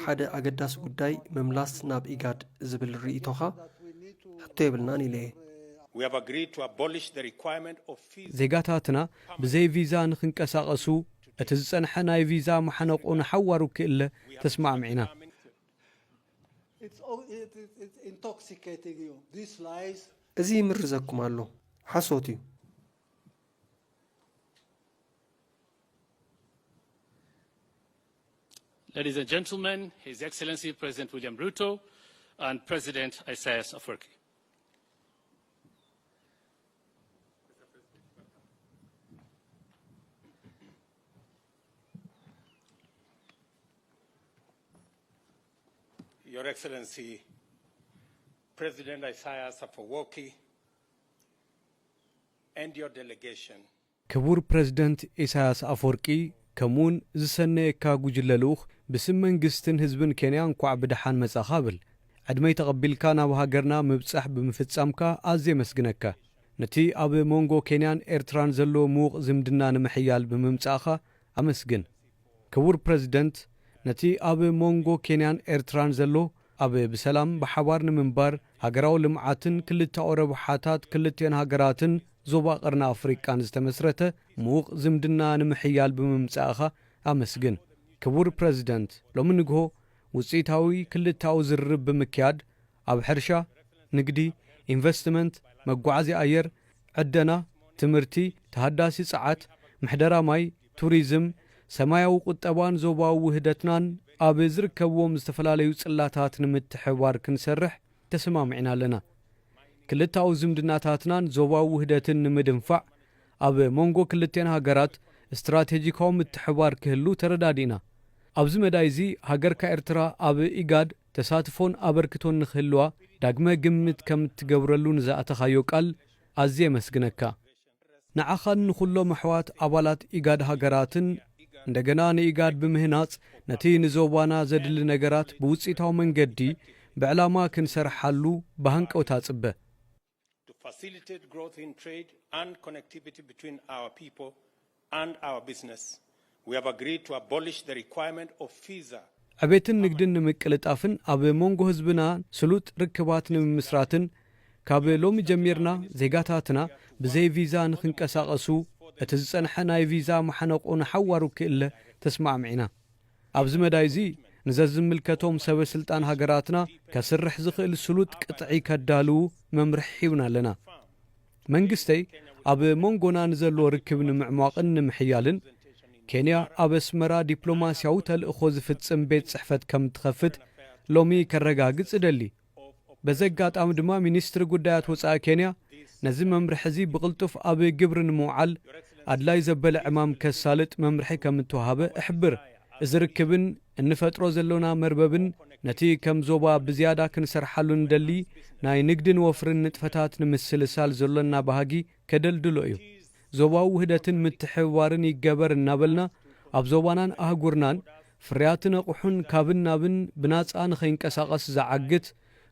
ሓደ ኣገዳሲ ጉዳይ ምምላስ ናብ ኢጋድ ዝብል ርእይቶኻ ሕቶ የብልናን ኢለ እየ። ዜጋታትና ብዘይ ቪዛ ንኽንቀሳቐሱ እቲ ዝጸንሐ ናይ ቪዛ ማሕነቑ ንሓዋሩ ክእለ ተስማዕሚዕና። እዚ ይምርዘኩም ኣሎ። ሓሶት እዩ። Ladies and gentlemen, His Excellency President William Ruto and President Isaias Afwerki. Your Excellency, President Isaias Afwerki, and your delegation. ክቡር ፕረዚደንት ኢሳያስ ኣፈወርቂ፣ ከምኡውን ዝሰነየካ ጉጅለ ልኡኽ፣ ብስም መንግስትን ህዝብን ኬንያ እንኳዕ ብደሓን መጻኻ እብል። ዕድመይ ተቐቢልካ ናብ ሃገርና ምብጻሕ ብምፍጻምካ ኣዝየ የመስግነካ። ነቲ ኣብ መንጎ ኬንያን ኤርትራን ዘሎ ምዉቕ ዝምድና ንምሕያል ብምምጻእኻ ኣመስግን። ክቡር ፕረዚደንት፣ ነቲ ኣብ መንጎ ኬንያን ኤርትራን ዘሎ ኣብ ብሰላም ብሓባር ንምንባር፣ ሃገራዊ ልምዓትን ክልተኣዊ ረብሓታት ክልቲኦን ሃገራትን ዞባ ቀርኒ ኣፍሪቃን ዝተመስረተ ምዉቕ ዝምድና ንምሕያል ብምምጻእኻ ኣመስግን። ክቡር ፕረዚደንት፣ ሎሚ ንግሆ ውጽኢታዊ ክልተኣዊ ዝርርብ ብምክያድ፣ ኣብ ሕርሻ፣ ንግዲ፣ ኢንቨስትመንት፣ መጓዓዝያ ኣየር፣ ዕደና፣ ትምህርቲ፣ ተሃዳሲ ጸዓት፣ ምሕደራ ማይ፣ ቱሪዝም፣ ሰማያዊ ቁጠባን ዞባዊ ውህደትናን ኣብ ዝርከብዎም ዝተፈላለዩ ጽላታት ንምትሕብባር ክንሰርሕ ተሰማሚዕና ኣለና። ክልተኣዊ ዝምድናታትናን ዞባዊ ውህደትን ንምድንፋዕ ኣብ መንጎ ክልቴን ሃገራት ስትራቴጂካዊ ምትሕብባር ክህሉ ተረዳዲእና። ኣብዚ መዳይ እዚ ሃገርካ ኤርትራ ኣብ ኢጋድ ተሳትፎን ኣበርክቶን ንኽህልዋ ዳግመ ግምት ከም እትገብረሉ ንዝኣተኻዮ ቃል ኣዝየ የመስግነካ። ንዓኻን ንኹሎም ኣሕዋት ኣባላት ኢጋድ ሃገራትን እንደገና ንኢጋድ ብምህናጽ ነቲ ንዞባና ዘድሊ ነገራት ብውጽኢታዊ መንገዲ ብዕላማ ክንሰርሓሉ ብሃንቀውታ እጽበ። To facilitate growth in trade and connectivity between our people and our business, we have agreed to abolish the requirement of visa. ዕቤትን ንግድን ንምቅልጣፍን ኣብ መንጎ ህዝብና ስሉጥ ርክባት ንምምስራትን ካብ ሎሚ ጀሚርና ዜጋታትና ብዘይ ቪዛ ንኽንቀሳቐሱ እቲ ዝጸንሐ ናይ ቪዛ ማሕነቆ ንሓዋሩ ክእለ ተስማዕሚዕና። ኣብዚ መዳይ እዚ ንዘዝምልከቶም ሰበ ስልጣን ሃገራትና ከስርሕ ዝኽእል ስሉጥ ቅጥዒ ከዳልዉ መምርሒ ሂብና ኣለና። መንግስተይ ኣብ መንጎና ንዘሎ ርክብ ንምዕሟቕን ንምሕያልን ኬንያ ኣብ ኣስመራ ዲፕሎማስያዊ ተልእኾ ዝፍጽም ቤት ጽሕፈት ከም ትኸፍት ሎሚ ከረጋግጽ እደሊ። በዚ ኣጋጣሚ ድማ ሚኒስትሪ ጉዳያት ወጻኢ ኬንያ ነዚ መምርሒ እዚ ብቕልጡፍ ኣብ ግብሪ ንምውዓል ኣድላይ ዘበለ ዕማም ከሳልጥ መምርሒ ከም እተዋህበ እሕብር። እዚ ርክብን እንፈጥሮ ዘሎና መርበብን ነቲ ከም ዞባ ብዝያዳ ክንሰርሓሉ ንደሊ ናይ ንግድን ወፍርን ንጥፈታት ንምስልሳል ዘሎና ባህጊ ከደልድሎ እዩ። ዞባዊ ውህደትን ምትሕብባርን ይገበር እናበልና ኣብ ዞባናን ኣህጉርናን ፍርያትን ኣቑሑን ካብን ናብን ብናጻ ንኸይንቀሳቐስ ዝዓግት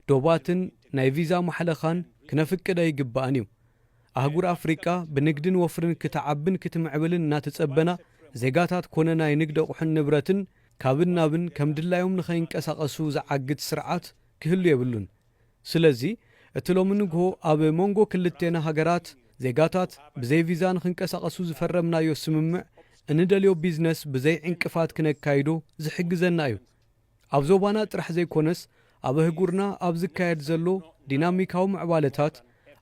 ዶባትን ናይ ቪዛ ማሕለኻን ክነፍቅድ ኣይግባእን እዩ። ኣህጉር ኣፍሪቃ ብንግድን ወፍርን ክትዓብን ክትምዕብልን እናተጸበና ዜጋታት ኮነ ናይ ንግድ ኣቑሑን ንብረትን ካብን ናብን ከም ድላዮም ንኸይንቀሳቐሱ ዝዓግት ስርዓት ክህሉ የብሉን። ስለዚ እቲ ሎሚ ንግሆ ኣብ መንጎ ክልቴና ሃገራት ዜጋታት ብዘይ ቪዛ ንኽንቀሳቐሱ ዝፈረምናዮ ስምምዕ እንደልዮ ቢዝነስ ብዘይ ዕንቅፋት ክነካይዶ ዝሕግዘና እዩ። ኣብ ዞባና ጥራሕ ዘይኮነስ ኣብ ኣህጉርና ኣብ ዝካየድ ዘሎ ዲናሚካዊ ምዕባለታት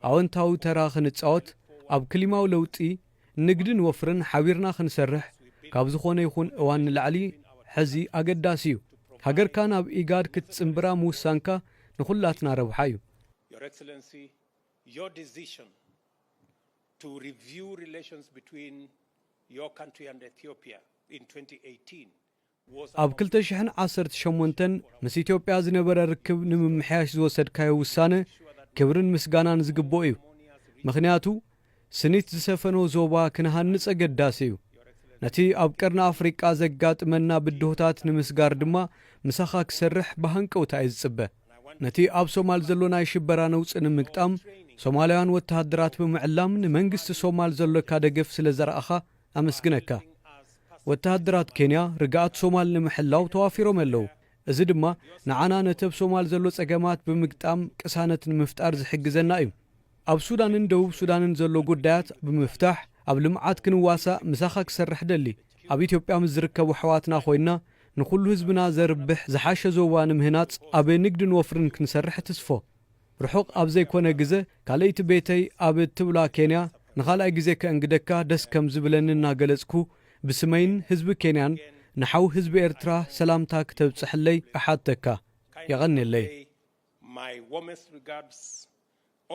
ኣወንታዊ ተራ ክንጻወት ኣብ ክሊማዊ ለውጢ ንግድን ወፍርን ሓቢርና ክንሰርሕ ካብ ዝኾነ ይኹን እዋን ንላዕሊ ሕዚ ኣገዳሲ እዩ። ሃገርካ ናብ ኢጋድ ክትጽንብራ ምውሳንካ ንኹላትና ረብሓ እዩ። Your Excellency, your decision to review relations between your country and Ethiopia in twenty eighteen ኣብ ክልተ ሽሕን ዓሰርተ ሸሞንተን ምስ ኢትዮጵያ ዝነበረ ርክብ ንምምሕያሽ ዝወሰድካዮ ውሳነ ክብርን ምስጋናን ዝግብኦ እዩ። ምኽንያቱ ስኒት ዝሰፈኖ ዞባ ክንሃንጽ ኣገዳሲ እዩ። ነቲ ኣብ ቀርኒ ኣፍሪቃ ዘጋጥመና ብድሆታት ንምስጋር ድማ ምሳኻ ክሰርሕ ብሃንቀውታ እየ ዝጽበ። ነቲ ኣብ ሶማል ዘሎ ናይ ሽበራ ነውጺ ንምግጣም ሶማላውያን ወተሃደራት ብምዕላም ንመንግስቲ ሶማል ዘሎካ ደገፍ ስለ ዘርኣኻ ኣመስግነካ። ወተሃደራት ኬንያ ርግኣት ሶማል ንምሕላው ተዋፊሮም ኣለዉ። እዚ ድማ ንዓና ነቲ ኣብ ሶማል ዘሎ ጸገማት ብምግጣም ቅሳነት ንምፍጣር ዝሕግዘና እዩ። ኣብ ሱዳንን ደቡብ ሱዳንን ዘሎ ጉዳያት ብምፍታሕ ኣብ ልምዓት ክንዋሳእ ምሳኻ ክሰርሕ ደሊ። ኣብ ኢትዮጵያ ምስ ዝርከቡ ኣሕዋትና ኮይንና ንኹሉ ህዝብና ዘርብሕ ዝሓሸ ዞባ ንምህናጽ ኣብ ንግድን ወፍርን ክንሰርሕ ትስፎ። ርሑቕ ኣብ ዘይኮነ ግዘ ካልኣይቲ ቤተይ ኣብ እትብላ ኬንያ ንኻልኣይ ግዜ ከእንግደካ ደስ ከም ዝብለኒ እናገለጽኩ ብስመይን ህዝቢ ኬንያን ንሓው ህዝቢ ኤርትራ ሰላምታ ክተብጽሕለይ እሓተካ። የቐንየለይ። My warmest regards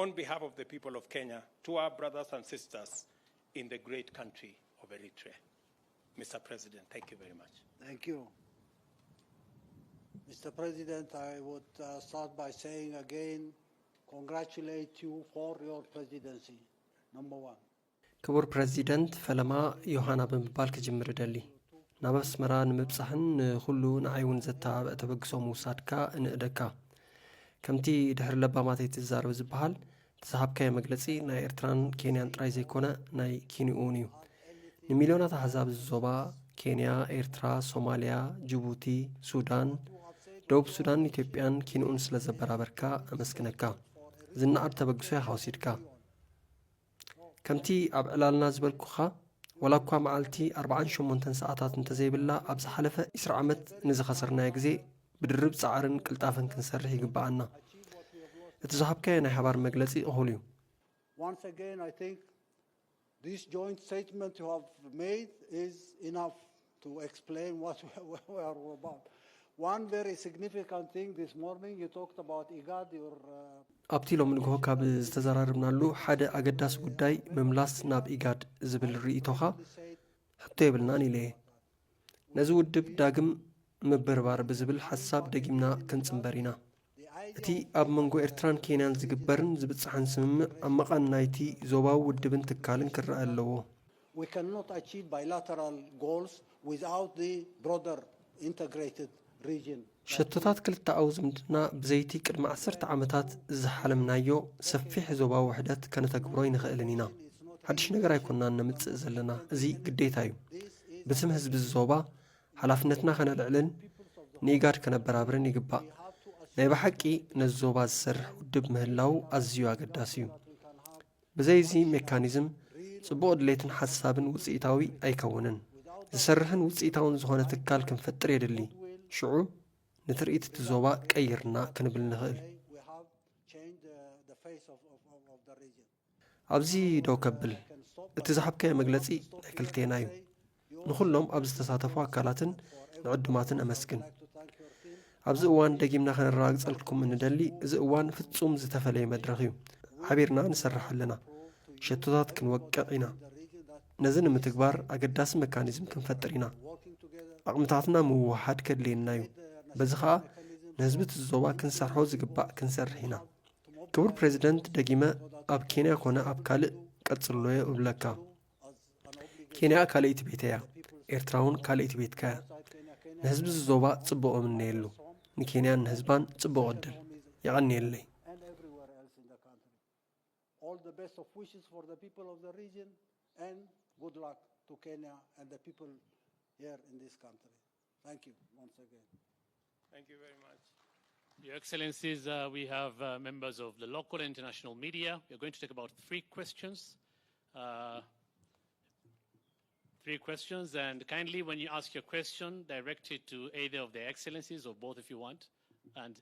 on behalf of the people of Kenya to our brothers and sisters in the great country of Eritrea. Mister President, thank you very much. Thank you. Mister President, I would uh, start by saying again, congratulate you for your presidency, number one. ክቡር ፕረዚደንት፣ ፈለማ ዮሃና ብምባል ክጅምር እደሊ። ናብ ኣስመራ ንምብጻሕን ንኹሉ ንዓይ እውን ዘተባብዕ ተበግሶ ምውሳድካ እንእደካ። ከምቲ ድሕሪ ለባማተይ ትዛረብ ዝበሃል፣ እቲ ዝሃብካዮ መግለጺ ናይ ኤርትራን ኬንያን ጥራይ ዘይኮነ ናይ ኬንኡ እውን እዩ። ንሚልዮናት ኣህዛብ እዚ ዞባ፣ ኬንያ፣ ኤርትራ፣ ሶማልያ፣ ጅቡቲ፣ ሱዳን፣ ደቡብ ሱዳን፣ ኢትዮጵያን ኬንኡን ስለ ዘበራበርካ ኣመስግነካ። ዝነኣድ ተበግሶ ኢኻ ወሲድካ። ከምቲ ኣብ ዕላልና ዝበልኩኻ፣ ዋላ እኳ መዓልቲ ኣርባዓን ሸሞንተን ሰዓታት እንተዘይብላ ኣብ ዝሓለፈ ዒስራ ዓመት ንዝኸሰርናዮ ግዜ ብድርብ ጻዕርን ቅልጣፈን ክንሰርሕ ይግብኣና። እቲ ዝሃብካዮ ናይ ሓባር መግለጺ እኹል እዩ። Once again, I think this joint statement you have made is enough to explain what we are all about. One very significant thing this morning, you talked about IGAD, your uh, ኣብቲ ሎሚ ንግሆ ካብ ዝተዘራረብናሉ ሓደ ኣገዳሲ ጉዳይ ምምላስ ናብ ኢጋድ ዝብል ርእይቶኻ ሕቶ የብልናን ኢለ እየ። ነዚ ውድብ ዳግም ምብርባር ብዝብል ሓሳብ ደጊምና ክንጽንበር ኢና። እቲ ኣብ መንጎ ኤርትራን ኬንያን ዝግበርን ዝብጻሕን ስምምዕ ኣብ መቓን ናይቲ ዞባዊ ውድብን ትካልን ክረኣ ኣለዎ። We cannot achieve bilateral goals without the broader integrated region. ሸቶታት ክልተኣዊ ዝምድና ብዘይቲ ቅድሚ ዓሰርተ ዓመታት ዝሓለምናዮ ሰፊሕ ዞባዊ ውሕደት ከነተግብሮ ኣይንኽእልን ኢና። ሓድሽ ነገር ኣይኮንናን ነምጽእ ዘለና፣ እዚ ግዴታ እዩ። ብስም ህዝቢ እዚ ዞባ ሓላፍነትና ከነልዕልን ንኢጋድ ከነበራብርን ይግባእ። ናይ ብሓቂ ነዚ ዞባ ዝሰርሕ ውድብ ምህላው ኣዝዩ ኣገዳሲ እዩ። ብዘይዚ ሜካኒዝም ጽቡቕ ድሌትን ሓሳብን ውጽኢታዊ ኣይከውንን። ዝሰርሕን ውጽኢታውን ዝኾነ ትካል ክንፈጥር የድሊ። ሽዑ ንትርኢት እቲ ዞባ ቀይርና ክንብል ንኽእል። We have changed the, the face of, of, of, of the region. ኣብዚ ደው ከብል። እቲ ዝሃብካዮ መግለጺ ናይ ክልቴና እዩ። ንኹሎም ኣብ ዝተሳተፉ ኣካላትን ንዕዱማትን ኣመስግን። ኣብዚ እዋን ደጊምና ከነረጋግጸልኩም እንደሊ፣ እዚ እዋን ፍጹም ዝተፈለየ መድረኽ እዩ። ሓቢርና ንሰርሕ ኣለና። ሸቶታት ክንወቅዕ ኢና። ነዚ ንምትግባር ኣገዳሲ መካኒዝም ክንፈጥር ኢና። ዓቕምታትና ምውህሃድ ከድልየና እዩ። በዚ ኸኣ ንህዝቢ እቲ ዞባ ክንሰርሖ ዝግባእ ክንሰርሕ ኢና። ክቡር ፕሬዚደንት፣ ደጊመ ኣብ ኬንያ ኮነ ኣብ ካልእ ቀጽሎ እብለካ። ኬንያ ካልኣይቲ ቤተይ እያ። ኤርትራ እውን ካልኣይቲ ቤትካ እያ። ንህዝቢ እዚ ዞባ ጽቡቕ እምነየሉ። ንኬንያን ንህዝባን ጽቡቕ ዕድል። የቐንየለይ። And everywhere else in the country. All the best of wishes for the people of the region and good luck to Kenya and the people here in this country. Thank you once again. Thank you very much. Your Excellencies, uh, we have uh, members of the local and international media. We are going to take about three questions. Uh, three questions, and kindly, when you ask your question, direct it to either of their excellencies or both if you want, and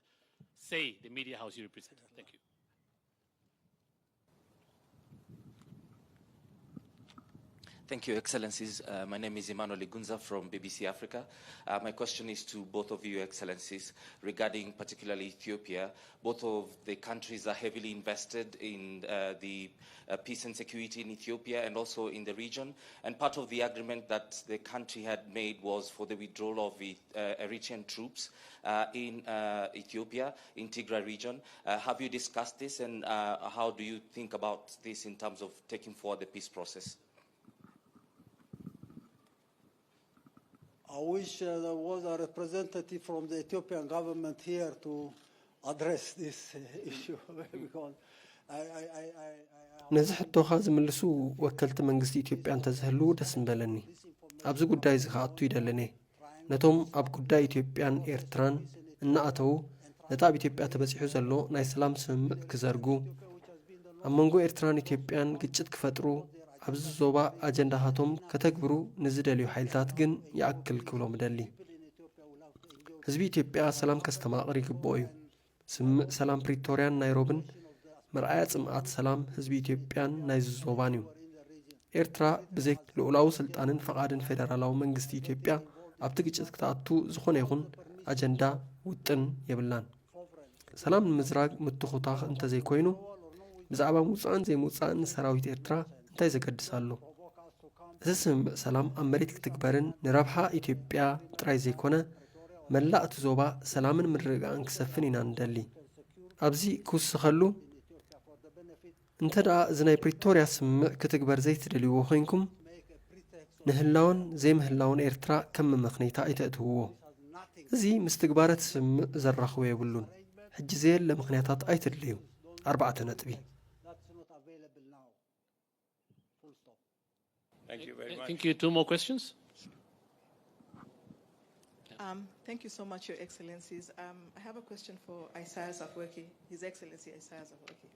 say the media house you represent. Thank you. Thank you, Excellencies. Uh, my name is Emmanuel Igunza from B B C Africa. Uh, my question is to both of you, Excellencies, regarding particularly Ethiopia. Both of the countries are heavily invested in uh, the uh, peace and security in Ethiopia and also in the region. And part of the agreement that the country had made was for the withdrawal of uh, Eritrean troops uh, in uh, Ethiopia, in Tigray region. Uh, have you discussed this, and uh, how do you think about this in terms of taking forward the peace process? I wish uh, there was a representative from the Ethiopian government here to address this uh, issue because I, I, I, I, I ነዚ ሕቶኻ ዝምልሱ ወከልቲ መንግስቲ ኢትዮጵያ እንተዝህልዉ ደስ ምበለኒ። ኣብዚ ጉዳይ እዚ ክኣቱ ይደልን እየ። ነቶም ኣብ ጉዳይ ኢትዮጵያን ኤርትራን እናኣተዉ ነቲ ኣብ ኢትዮጵያ ተበጺሑ ዘሎ ናይ ሰላም ስምምዕ ክዘርጉ፣ ኣብ መንጎ ኤርትራን ኢትዮጵያን ግጭት ክፈጥሩ፣ ኣብዚ ዞባ ኣጀንዳታቶም ከተግብሩ ንዝደልዩ ሓይልታት ግን ይኣክል ክብሎም እደሊ። ህዝቢ ኢትዮጵያ ሰላም ከስተማቕር ይግብኦ እዩ። ስምምዕ ሰላም ፕሪቶርያን ናይሮብን መርኣያ ጽምኣት ሰላም ህዝቢ ኢትዮጵያን ናይዚ ዞባን እዩ። ኤርትራ ብዘይ ልኡላዊ ስልጣንን ፈቓድን ፌደራላዊ መንግስቲ ኢትዮጵያ ኣብቲ ግጭት ክትኣቱ ዝኾነ ይኹን ኣጀንዳ ውጥን የብላን። ሰላም ንምዝራግ ምትኹታኽ እንተዘይኮይኑ፣ ብዛዕባ ምውጻእን ዘይምውጻእን ሰራዊት ኤርትራ እንታይ ዘገድስ ኣሎ? እዚ ስምምዕ ሰላም ኣብ መሬት ክትግበርን ንረብሓ ኢትዮጵያ ጥራይ ዘይኮነ፣ መላእ እቲ ዞባ ሰላምን ምርግጋእን ክሰፍን ኢና ንደሊ። ኣብዚ ክውስኸሉ፣ እንተ ደኣ እዚ ናይ ፕሪቶርያ ስምምዕ ክትግበር ዘይትደልይዎ ኮይንኩም፣ ንህላወን ዘይምህላወን ኤርትራ ከም መመኽነይታ ኣይተእትውዎ። እዚ ምስ ትግባረ እቲ ስምምዕ ዘራኽቦ የብሉን። ሕጂ ዘየለ ምኽንያታት ኣይትድልዩ። ኣርባዕተ ነጥቢ። That's not available now. Full stop. Thank you very I much. think you two more questions. Um, thank you so much, Your Excellencies. Um, I have a question for Isaias Afwerki, His Excellency Isaias Afwerki.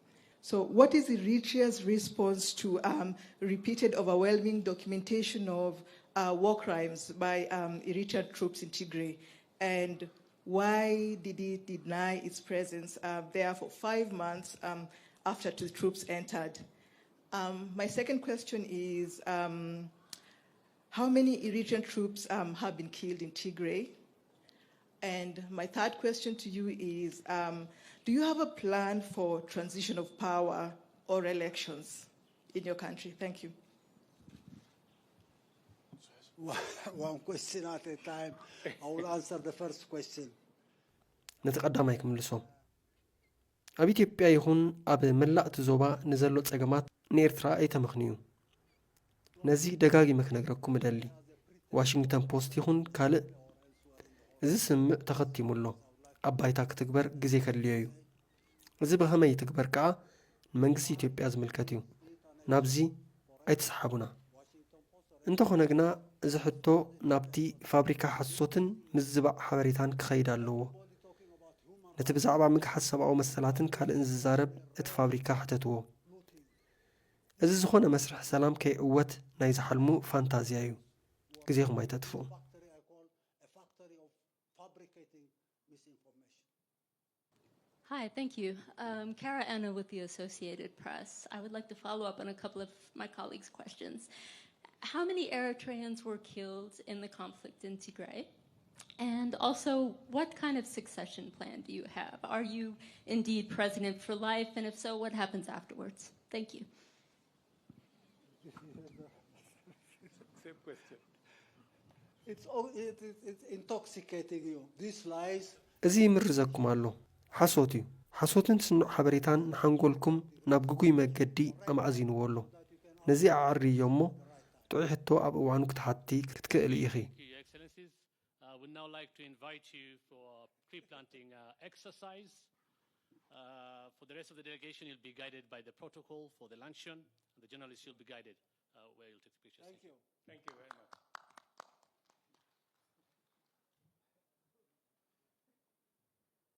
So, what is Eritrea's response to um, repeated overwhelming documentation of uh, war crimes by um, Eritrean troops in Tigray? And why did it deny its presence uh, there for five months um, after the troops entered? Um, my second question is um, how many Eritrean troops um, have been killed in Tigray? And my third question to you is um, do you have a plan for transition of power or elections in your country? Thank you. One question at a time. I will answer the first question. ነቲ ቀዳማይ ክምልሶ። ኣብ ኢትዮጵያ ይኹን ኣብ መላእ እቲ ዞባ ንዘሎ ጸገማት ንኤርትራ ኣይተመኽንዩ። ነዚ ደጋጊመ ክነግረኩም እደሊ። ዋሽንግተን ፖስት ይኹን ካልእ እዚ ስምምዕ ተኸቲሙ ኣሎ። ኣብ ባይታ ክትግበር ግዜ ከድልዮ እዩ። እዚ ብኸመይ ይትግበር ከኣ ንመንግስቲ ኢትዮጵያ ዝምልከት እዩ። ናብዚ ኣይትስሓቡና። እንተኾነ ግና እዚ ሕቶ ናብቲ ፋብሪካ ሓሶትን ምዝባዕ ሓበሬታን ክኸይድ ኣለዎ። ነቲ ብዛዕባ ምግሓስ ሰብኣዊ መሰላትን ካልእን ዝዛረብ እቲ ፋብሪካ ሕተትዎ። እዚ ዝኾነ መስርሕ ሰላም ከይዕወት ናይ ዝሓልሙ ፋንታዝያ እዩ። ግዜኹም ኣይተጥፍኡ። Factory I call a factory of fabricating misinformation. Hi, thank you. Um, Kara Anna with the Associated Press. I would like to follow up on a couple of my colleagues' questions. How many Eritreans were killed in the conflict in Tigray? And also, what kind of succession plan do you have? Are you indeed president for life? And if so, what happens afterwards? Thank you. Same question. It's, all- it, it, it's intoxicating you. These lies እዚ ይምርዘኩም ኣሎ። ሓሶት እዩ። ሓሶትን ስኑዕ ሓበሬታን ንሓንጎልኩም ናብ ግጉይ መገዲ ኣማእዚንዎ ኣሎ። ነዚ ኣዕርዮ እሞ ጥዑይ ሕቶ ኣብ እዋኑ ክትሓቲ ክትክእሊ ኢኺ። Thank you, Your Excellencies. I would now like to invite you for a tree planting uh, exercise. Uh, for the rest of the delegation, you'll be guided by the protocol for the luncheon. The journalists, you'll be guided uh, where you'll take the pictures. Thank you. Thank you very much.